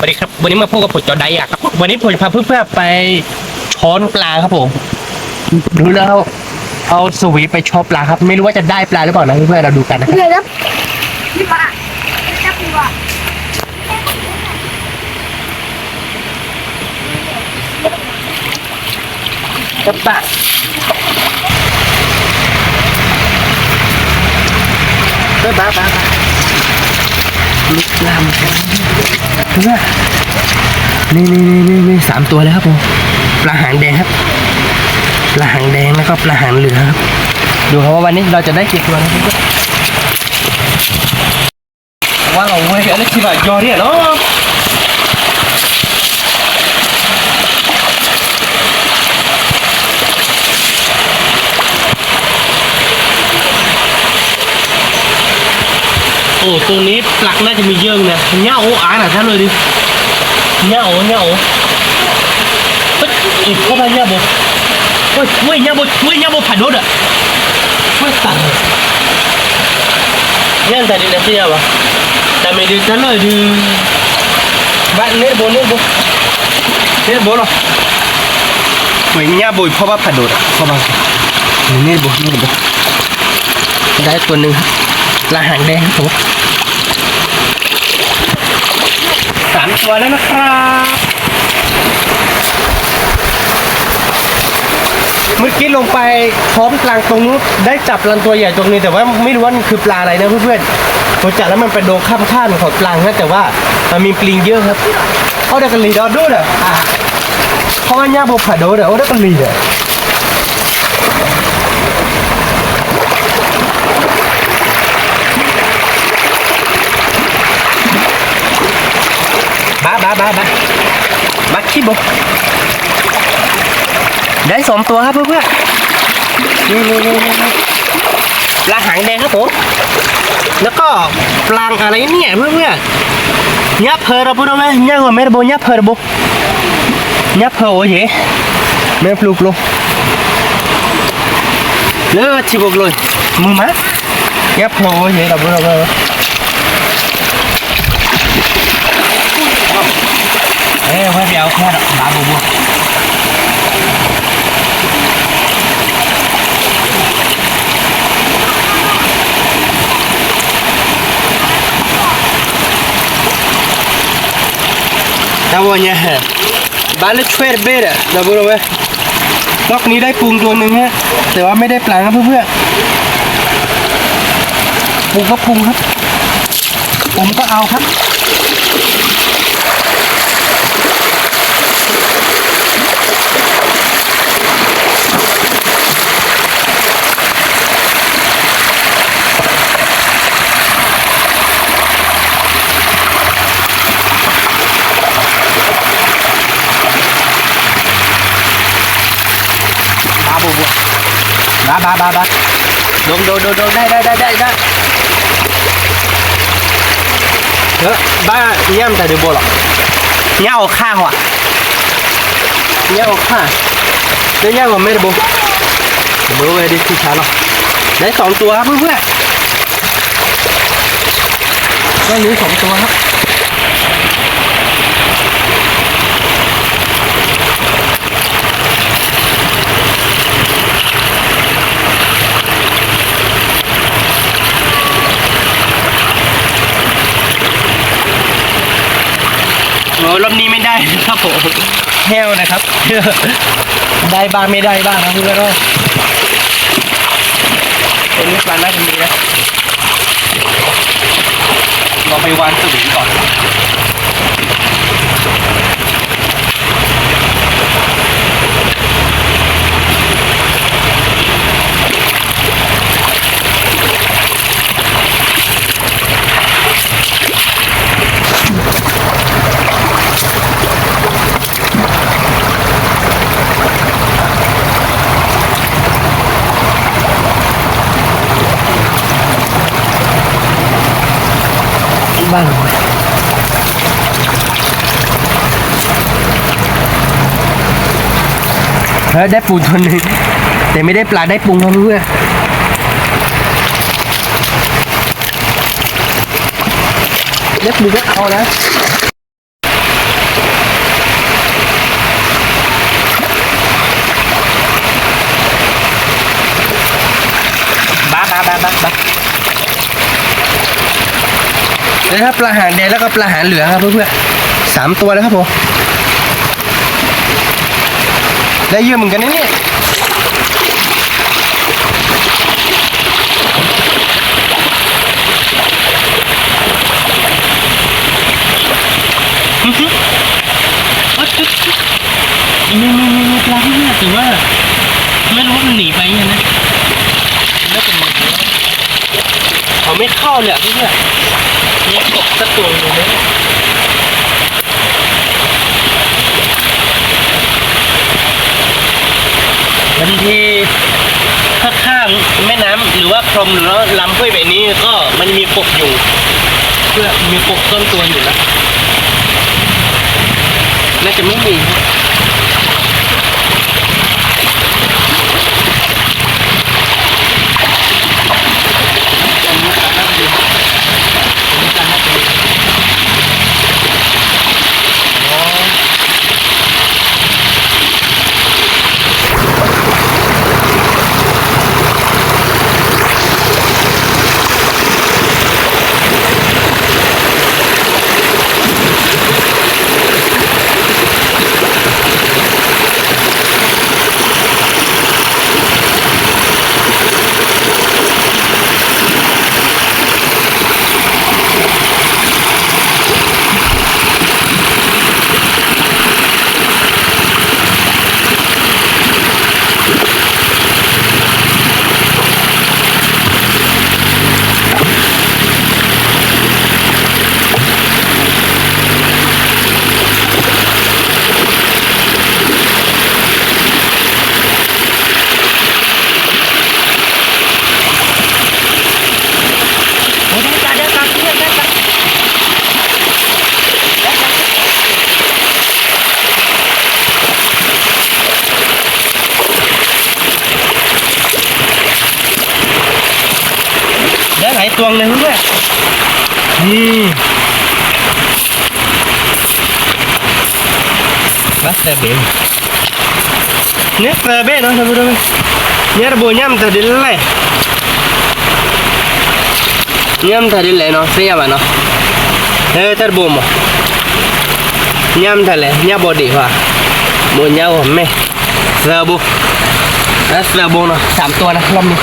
สวัสดีครับ วันนี้มาพบกับผมจอร์ดไดอะครับ วันนี้ผมจะพาเพื่อนๆไปช้อนปลาครับผม ดูแล้ว เอาสวิงไปช้อนปลาครับ ไม่รู้ว่าจะได้ปลาหรือเปล่านะเพื่อนๆ เราดูกันนะครับ เดี๋ยวนะ พี่มา จับดีกว่า จับปลา ไป ไป ไป ไป ลุกลามกัน เพื่อน นี่ นี่ นี่ นี่ นี่ สามตัวแล้วครับผม ปลาหางแดงครับ ปลาหางแดงแล้วก็ปลาหางเหลืองครับ ดูครับว่าวันนี้เราจะได้กี่ตัวนะเพื่อนๆ ว่าเราเว้ย อันนี้คือแบบยอดเนี่ยเนาะ โอ้ ตัวนี้ปลักน่าจะมีเยอะนะ ညအိုးအားနာထားလို့ဒီ ညအိုး ညအိုး အီၤ ဖီၣ်ဘၣ်ညၣ်ဘိ ဝဲ ဝဲညၣ်ဘိ ဝဲညၣ်ဘိဖးဒိၣ်ဒီး ဝဲတၢ် ညၣ်တၢ်ဒ်လဲၣ်သ့ၣ်ညါဘၣ် တၢ်မ့ၢ်ဒ်တၢ်လၢဒ် ဘၣ်န့ၢ်တဘိ န့ၢ်တဘိ န့ၢ်တဘိလီၤ ဝဲညၣ်ဘိဖီၣ်ဘၣ်ဖးဒိၣ်ဒီး ဖီၣ်ဘၣ် န့ၢ်တဘိ န့ၢ်တဘိ ได้ตัวหนึ่ง ปลาหางแดงครับผม สามตัวแล้วนะครับ เมื่อกี้ลงไปช้อนปลาตรงนู้น ได้จับปลาตัวใหญ่ตรงนี้ แต่ว่าไม่รู้ว่ามันคือปลาอะไรนะเพื่อนๆ ผมจับแล้วมันไปโดนข้ามข้างของปลานะ แต่ว่ามันมีปลิงเยอะครับ เอาได้กะหรี่ดอดูเด้อ อ่า เพราะว่าย่าบกผาโดเด้อ เอาได้กะหรี่เด้อ บาบาบาบาบาขี้บก ได้สองตัวครับเพื่อนๆ นี่นี่นี่นี่ ปลาหางแดงครับผม แล้วก็ปลาอะไรเนี่ยเพื่อนๆ ညၣ်ဖၢဒီပုၢ်ဒီဝဲၢ် ညၣ်ဂီၤမဲတဘိ ညၣ်ဖၢတဘိ ညၣ်ဖၢအိၣ်ယဲ မဲပျိပျိ လၢထံဘိကျိ မုာ်မး ညၣ်ဖၢအိၣ်ယဲဒီပုၢ်ဒီဝဲၢ် အဲ ဝဲပျးအိၣ်ဖျါဒီး ဘၣ်ဘိဘိ တၢ်ဝီညါ ဘၣ်လၢဆွဲတဘ့ၣ်ဒီး ဒီပုၢ်ဒီဝဲၢ် นอกนี้ได้ปูตัวหนึ่งฮะ แต่ว่าไม่ได้ปลาครับเพื่อนๆ ปูก็ปูครับ ผมก็เอาครับ ဘၣ်ဘိဘိ ဘၣ်ဘၣ်ဘၣ်ဘၣ် ဒိၣ်ဒိၣ်ဒိၣ်ဒိၣ် ဒၣ်ဒၣ်ဒၣ်ဒၣ်ဒၣ် ဘၣ်ညၣ်မတၤဒုးဘိလီၤ ညၣ်အီၣ်ခၣ်ဟီ ညၣ်အီၣ်ခၣ် လၢညၣ်ဂီၤမဲတဘိ တဘိဝဲဒ်ထံဆါလီၤ ได้สองตัวครับเพื่อนๆ ได้เหลือสองตัวครับ โอ้ รอบนี้ไม่ได้ครับผม แห้วนะครับ ได้บ้างไม่ได้บ้างครับเพื่อนๆ ตัวนี้ปลาน่าจะมีนะ เราไปวางสวิงก่อน บ้าง เฮ้ย ได้ปูตัวหนึ่ง แต่ไม่ได้ปลา ได้ปูครับเพื่อน ได้ปูก็เอานะ แล้วถ้าปลาหางแดงแล้วก็ปลาหางเหลืองครับเพื่อนๆ สามตัวเลยครับผม ได้เยอะเหมือนกันนะเนี่ย มีมีมีมีปลาที่เนี่ยแต่ว่าไม่รู้ว่ามันหนีไปยังไงนะน่าจะหนีไปแล้วเขาไม่เข้าเลยอะที่เนี่ยไม่ตกสักตัวเลยนะบางทีถ้าข้างแม่น้ำหรือว่าคลองหรือว่าลำห้วยแบบนี้ก็มันจะมีกบอยู่เพื่อมีกบซ่อนตัวอยู่นะ น่าจะไม่มี ได้หลายตัวเลยเพื่อนๆ อืม ဘၣ်သၢဘ့ၣ် န့ၣ်သၢဘ့ၣ်နီၤ သၢဘ့ၣ် ညၣ်တဘိညၣ်မတၤဒ်လဲၣ် ညၣ်မတၤဒ်လဲၣ်နီၤ သ့ၣ်ညါဘၣ်နီၤ ဟဲတၢ်တဘိမး ညၣ်မတၤလဲၣ် ညၣ်ဘီဒံးဟါ ဘိညၣ်ဂီၤမဲ သၢဘိ သၢဘိနီၤ စၢမ်တိၢ်နီၤ လီၤမံၤ လၢ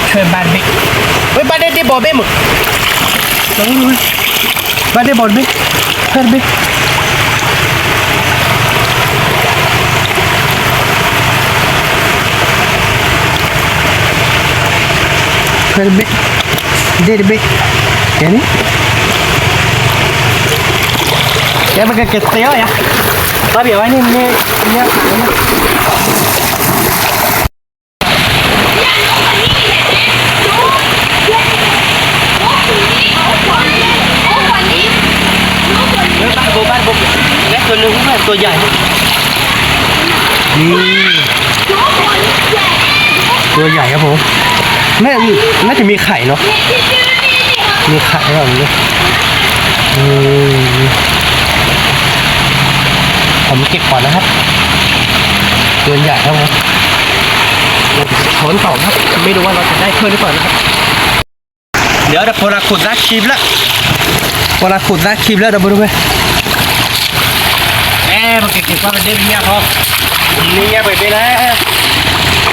ထွဲဘၣ်ဘ့ၣ် ဝဲဘၣ်ဒ့ဒ့ဘီဘ့ၣ်မုၢ် ဘၣ်ဒ့ဘီဘ့ၣ် ဖဲတဘ့ၣ် ဖဲတဘ့ၣ် ဒ့တဘ့ၣ် ကဲန့ၣ် ကဲပကက့ၤတဲအီၤယၤ ဘၣ်ဘ့ၣ်ဝဲန့ၣ်မ့ၢ် ตัวใหญ่ นี่ ตัวใหญ่ครับผม น่า น่าจะมีไข่เนาะ มีไข่หรือเปล่าไม่รู้ เออ ผมเก็บก่อนนะครับ ตัวใหญ่ครับผม ถอนต่อครับ ไม่รู้ว่าเราจะได้เพิ่มหรือเปล่านะครับ เดี๋ยว เดี๋ยว พอเราขุดได้คลิปแล้ว พอเราขุดได้คลิปแล้ว เดี๋ยวมาดูไป အဲ ပကက့ၤကွၢ်ပဒ့ၣ် မ့ၢ်ညၣ်ဖီ မ့ၢ်ညၣ်ပှဲၤဘ့ၣ်လဲၣ်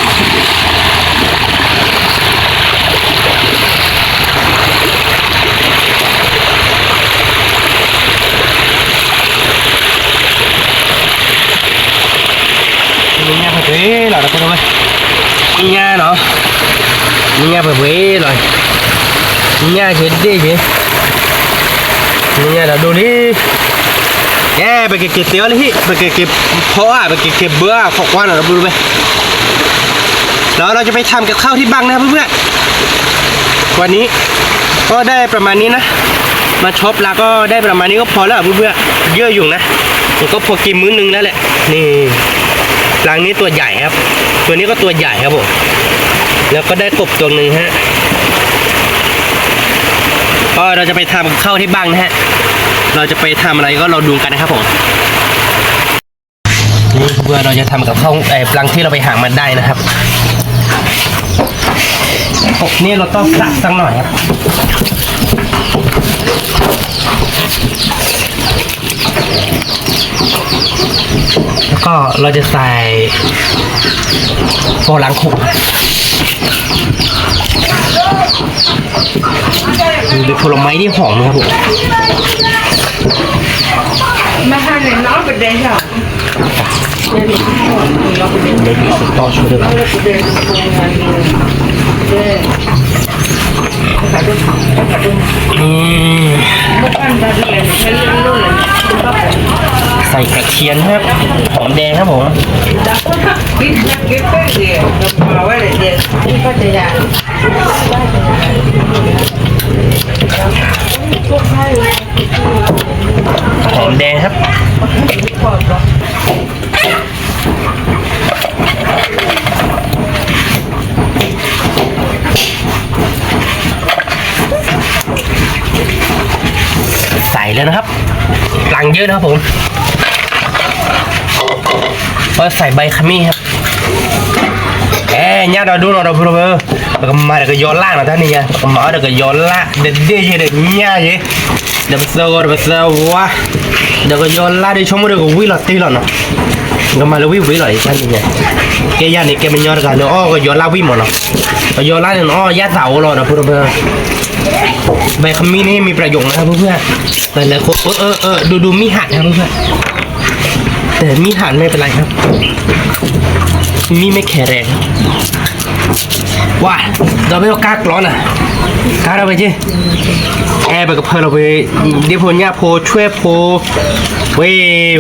မ့ၢ်ညၣ်ပှဲၤဘ့ၣ်လီၤ ဒီပုၢ်ဝဲၢ် မ့ၢ်ညၣ်နီၤ မ့ၢ်ညၣ်ပှဲၤဘ့ၣ်လီၤ မ့ၢ်ညၣ်က့ၤဒ့ၣ်က့ၤ မ့ၢ်ညၣ်ဒီးဒိၣ်လံ ကဲ ပကက့ၤတဲအီၤလၢဟံၣ် ပကက့ၤဖီအီၤ ပကက့ၤဘၢအီၤ ခိးကွၢ်နီၤ ဒီပုၢ်ဝဲၢ် แล้วเราจะไปทำกับข้าวที่บ้านนะครับเพื่อนๆ วันนี้ก็ได้ประมาณนี้นะ มาช้อปลาก็ได้ประมาณนี้ก็พอแล้วอะเพื่อนๆ เยอะอยู่นะ ผมก็พอกินมื้อนึงแล้วแหละ นี่ ปลานี้ตัวใหญ่ครับ ตัวนี้ก็ตัวใหญ่ครับผม แล้วก็ได้กบตัวหนึ่งฮะ ก็เราจะไปทำกับข้าวที่บ้านนะฮะ เราจะไปทำอะไรก็รอดูกันนะครับผม นี่เพื่อเราจะทำกับข้าว เอ่อ ปลังที่เราไปหามาได้นะครับ กบนี่เราต้องสับสักหน่อยครับ แล้วก็เราจะใส่ปอหลังขม เป็นผลไม้ที่หอมนะครับผม มาทานเลยเนาะ เป็นเดย์ค่ะ เดี๋ยวนี้ต่อช่วยด้วยครับ อืม ใส่กระเทียมครับ หอมแดงครับผม หอมแดงครับ ใส่แล้วนะครับ ปลังเยอะนะครับผม ก็ใส่ใบขมิ้นครับ အဲ ညၣ်ဒီးဒိၣ်နီၤ ဒီပုၢ်ဝဲၢ်ဧၢ, ပကမၤဒီးကယီၤလၢ်နီၤ တၢ်န့ၣ်ညါ ပကမၤအီၤဒီးကယီၤလၢ် ဒဒ့ယဲဒီးညၣ်ယဲ ဒီးပသၢဂီၤဒီးပသၢဝါ ဒီးကယီၤလၢ်ဒီး ဆိကမိၣ်ဒီးကဝံၣ်လီၤတ့ၢ်လီၤနီၤ, ကမၤလၢဝံၣ်ဝံၣ်လီၤ တၢ်န့ၣ်ညါ, ကဲယၤန့ၣ် ကဲပညီတဂၤန့ၣ် အီၣ်ကယီၤလၢ်ဝံၣ်မးနီၤ, ကယီၤလၢ်န့ၣ် အီၣ်ယၣ်သးအိၣ်လီၤ ဒီပုၢ်ဝဲၢ်ဧၢ, ใบขมิ้นนี่มีประโยชน์นะครับเพื่อนๆ แต่หลายคน เออ เออ เออ ดู ดูมีดหั่นนะครับเพื่อนๆ แต่มีดหั่นไม่เป็นไรครับ มีดไม่แข็งแรงครับ ဝါ ဒီးမ့ၢ်ကါကျီနၤ, ကါထီၣ်ဝဲက့ၤ, အဲ ပကဖၢလီၤဝဲ, ဒ့ဖိညၣ်ဖိဆွဲၣ်ဖိ, ဝဲ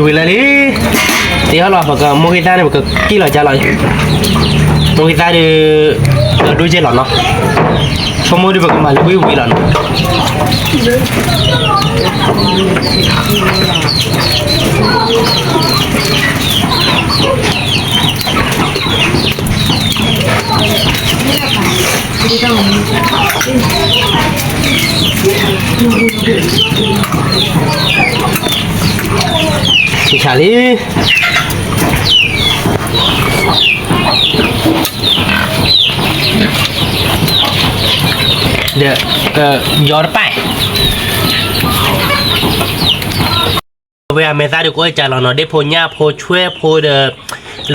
ဝံၤလၢလံ, တ့ဟီၣ်လီၤ ပကမိၢ်ဂ့ၤသၣ်န့ၣ် ပကကံၣ်လီၤကါလီၤ, မိၢ်ဂ့ၤသၣ်ဒီး ဒီးဒိၣ်ကဲလီၤနီၤ, ဆိကမိၣ်ဒီးပကမၤလၢဝံၣ်ဝံၣ်လီၤနီၤ ဆံးဆါလံ, ဒီး ကယီၤတပၢ် ဝဲအမဲာ်သၣ်ဒီးကအိၣ်ကါလီၤနီၤ, ဒ့ဖိညၣ်ဖိဆွဲၣ်ဖိဒီး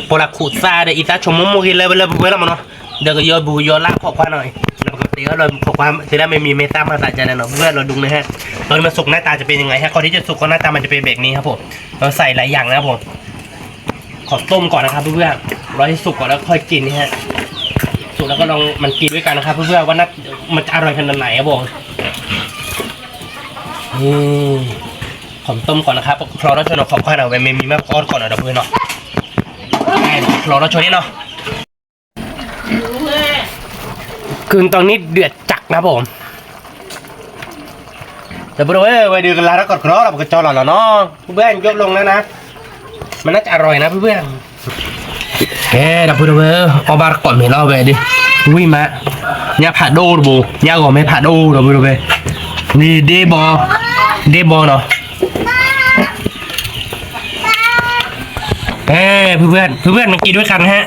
ပီလၢခူးသၣ်ဒီး အံသၣ်ဆိကမိၣ်မိၢ်ဂ့ၤလၢဝဲလၢပဝဲလီၤမးနီၤ, ဒီးကယီၤဘူၣ်ကယီၤလၢ်ခိးခွါနီၤ, ဒီးပကတဲအီၤလီၤခိးခွါ သ့ဒၣ်မ့ၢ်မံၤမဲာ်သၣ်မၤသးကါလဲၣ်နီၤ, ဝဲလီၤဒူန့ၣ်ဟဲ, ဒီးမ့ၢ် สุกหน้าตาจะเป็นยังไง ဟဲခီဒ်က สุกหน้าตามันจะเป็นแบบนี้ครับผม, เราใส่หลายอย่างนะครับผม ขอต้มก่อนนะครับเพื่อนๆ รอให้สุกก่อนแล้วค่อยกินนะฮะ สุกแล้วก็ลองมันกินด้วยกันนะครับเพื่อนๆ ว่าน่า มันจะอร่อยขนาดไหนครับผม นี่ ขอต้มก่อนนะครับ คลอรอชนขอบข้าวหน่อย เว้ย ไม่มีมะกอกก่อนนะเพื่อนเนาะ คลอรอชนนี่เนาะ กึ่งตอนนี้เดือดจัดนะครับผม เดี๋ยวเพื่อนๆ เว้ย เดี๋ยวกันลาแล้วก่อนเนาะ เราก็จอหล่อแล้วเนาะ เพื่อนๆ ยกลงแล้วนะ มันน่าจะอร่อยนะเพื่อนๆ ကဲ ဒီပုၢ်ဝဲၢ် အီၣ်ဘၣ်တကိးမ့ၤလီၤဝဲဒၣ် ဝံၣ်မး ညၣ်ဖးဒိၣ်တဘိ ညၣ်ဂီၤမ့ၢ်ဖးဒိၣ် ဒီပုၢ်ဝဲၢ် ဝံၣ်ဒ့ဘီ ဒ့ဘီနီၤ เอ้เพื่อนๆ เพื่อนๆ มากินด้วยกันนะฮะ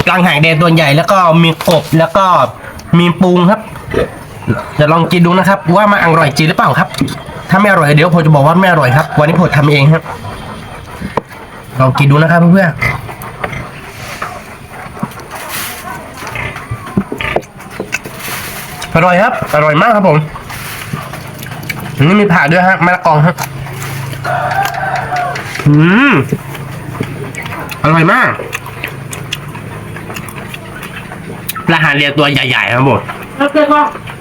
ปลาหางแดงตัวใหญ่ แล้วก็มีกบ แล้วก็มีปูครับ จะลองกินดูนะครับ ว่ามันอร่อยจริงหรือเปล่าครับ ถ้าไม่อร่อย เดี๋ยวผมจะบอกว่าไม่อร่อยครับ วันนี้ผมทำเองครับ ลองกินดูนะครับเพื่อนๆ อร่อยครับ อร่อยมากครับผม อันนี้มีผักด้วยฮะ มะละกอฮะ อืม อร่อยมาก ปลาหางแดงตัวใหญ่ๆ ครับผม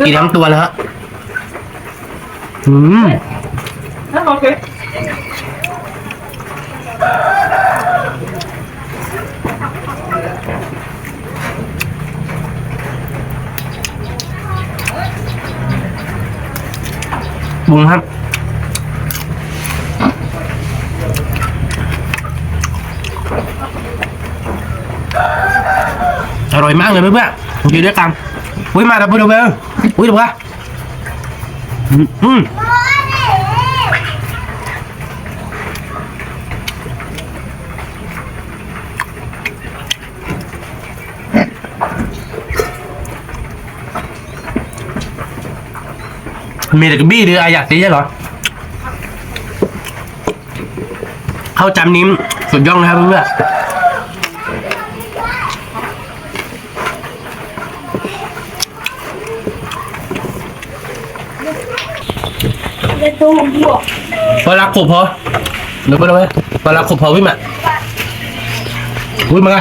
กินทั้งตัวเลยฮะ อืม ปรุงครับ อร่อยมากเลยเพื่อนๆ อยู่ด้วยกัน อุ้ย มาดับเบิลดับเบิล อุ้ย เดี๋ยววะ อืม မ့ၢ်တကဘံၣ်ဒီး အယၣ်သ့ယဲၢ်လီၤ. ข้าวจานนี้สุดยอดนะครับเพื่อนๆ ပှၤလၢခိၣ်ဖီ ပှၤလၢခိၣ်ဖီ ဝံၤမး ဝံၤမး ဝံၤ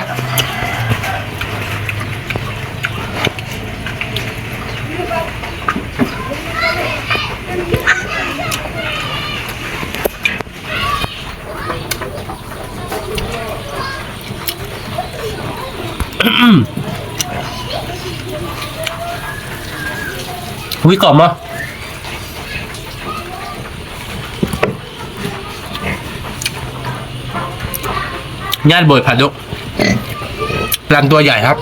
ကီၢ်မး ညတ်ဘိုင်ဖးဒိၣ် ပလၢ်ตัวใหญ่ครับ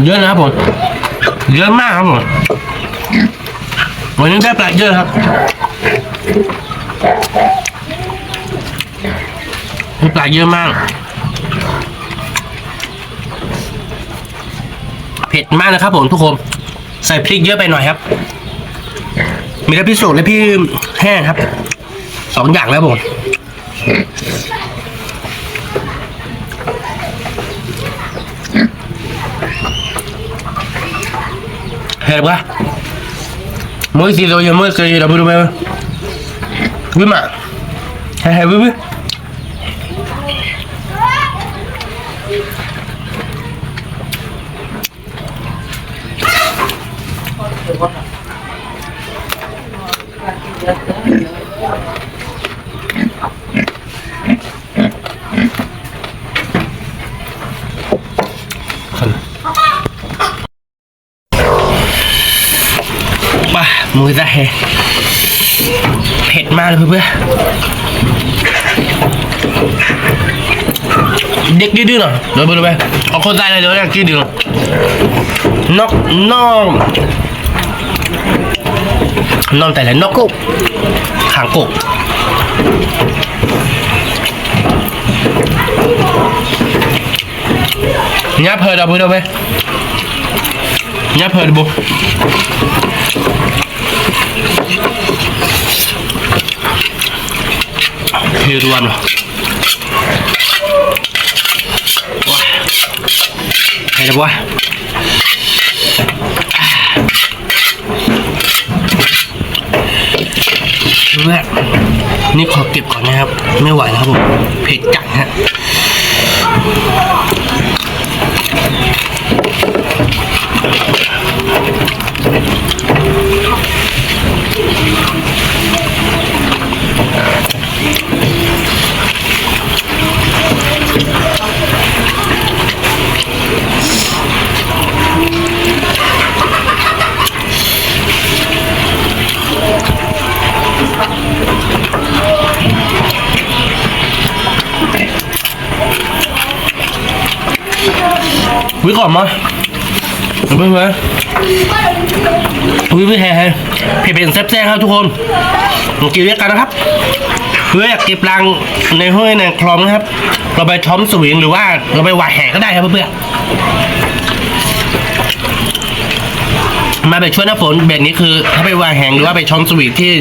เยอะนะครับผม เยอะมากครับผม วันนี้ได้ปลาเยอะครับ ได้ปลาเยอะมาก เผ็ดมากนะครับผมทุกคน ใส่พริกเยอะไปหน่อยครับ มีทั้งพริกสดและพริกแห้งครับ สองอย่างแล้วผม ဟဲပှၤ မ့ၢ်သံသိယမ့ၢ်က့ၤဒီးဘုဒ္ဓဘဲ ဝံၤမး ဟဲဟဲဝံၤဝံၤ ပါ မုၢ်သၣ်ဟဲ เผ็ดมากเลยเพื่อนๆ เด็กดื้อๆ เนาะ เดี๋ยวไปดูไป เอาคนตายเลย เดี๋ยวเด็กดื้อๆ นอก นอก นอนแต่ละนอกกุ๊ก ขังกุ๊ก ညၣ်ဖၢဒီး ဖုဒိၣ်ဝဲ ညၣ်ဖၢတဘိ ဟ့ၣ်တဝါနီၤ ဟဲတဝါ นี่ขอเก็บก่อนนะครับ ไม่ไหวแล้วครับผม เผ็ดจัดฮะ ဝံၤကီၢ်မး ဝံၤဝဲ ဝံၤဝံၤဟဲဟဲ เผ็ดๆ แซ่บๆ ครับทุกคน มากินด้วยกันนะครับ เพื่ออยากเก็บรังในห้วยในคลองนะครับ เราไปช้อนสวิงหรือว่าเราไปหว่านแหก็ได้ครับเพื่อนๆ มาแบบช่วงหน้าฝนแบบนี้คือ ถ้าไปหว่านแหหรือว่าไปช้อนสวิงที่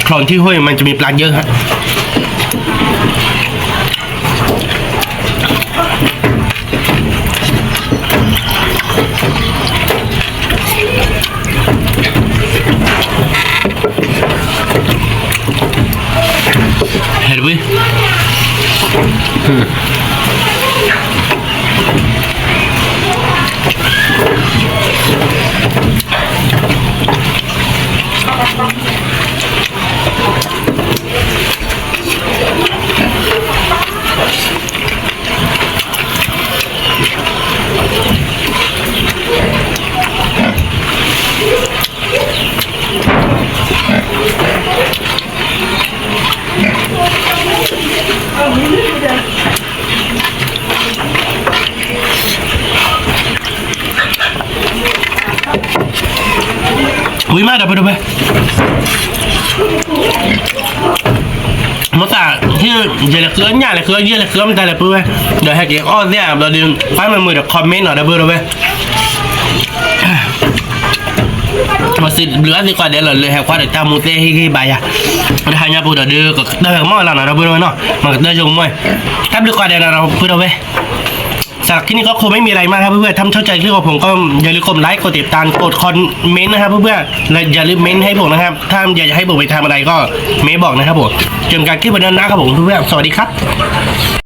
คลองที่ห้วยมันจะมีปลาเยอะฮะ ဟဲတဝံၤ မးဒီပုၢ်ဒီဝဲၢ်, မ့ၢ်သးဟ့ၣ် ယလဲၤဃုအီၣ်ညၣ် လဲၤဃုအီၣ်ယဲၢ် လဲၤဃုအီၣ်မတၤလဲၣ်ပုၢ်ဝဲၢ်, ဒီးဟဲက့ၤအီၣ်သ့ၣ်ဘျီဒီး ဖးမုာ်မုာ်ဒီး comment နီၤ ဒီပုၢ်ဒီဝဲၢ်. မၤစံးဘျုးအါသ့ၣ်ကိးဂၤဒဲးလီၤ လၢဟဲကွၢ်ဒီးတၢ်မူသ့ၣ်ဟ့ၣ်ဂံၢ်ဘါယၤ, တဟါညါပူၤဒီးဒုး ကတၢၢ်ဝဲကမီၣ်လီၤနီၤ ဒီပုၢ်ဒီဝဲၢ်နီၤ, မၤကတၢၢ်ယိကမီၣ်, တၢ်ဘျုးကိးဂၤဒဲးနီၤ ဒီပုၢ်ဒီဝဲၢ်. สำหรับคลิปนี้ก็คงไม่มีอะไรมากครับเพื่อนๆ ถ้าชอบใจคลิปของผมก็อย่าลืมกดไลค์ กดติดตาม กด comment นะครับเพื่อนๆ และอย่าลืมเม้นให้ผมนะครับ ถ้าอยากจะให้ผมไปทำอะไรก็เม้นบอกนะครับผม เจอกันคลิปหน้านะครับผมเพื่อนๆ สวัสดีครับ